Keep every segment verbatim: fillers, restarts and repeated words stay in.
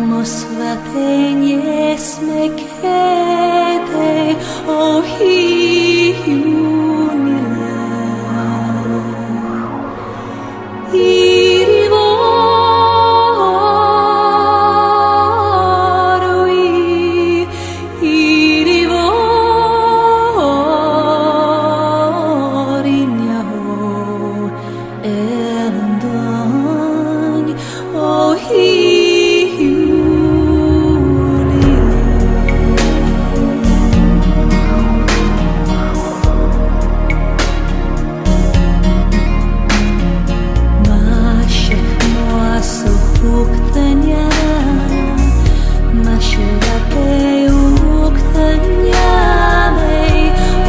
Mus fhad' e an deas me cead e, o hì-iù nì le. Ìribh oirre, ìribh oirre, nì o. Eilean donn, o hì-iù nì le. Mas e mo às a thug do neach, mas e rud a thug do neach e,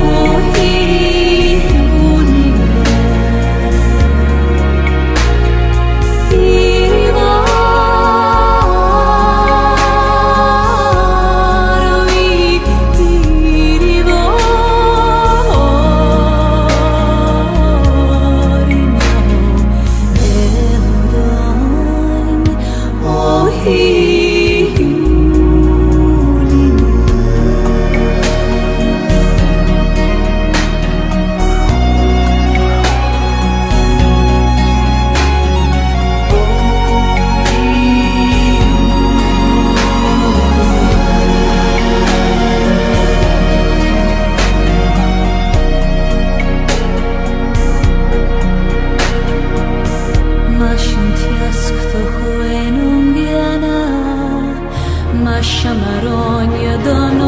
o hì-iù nì le. Mas e an t-iasg do chuain an gana, mas e mo ròine don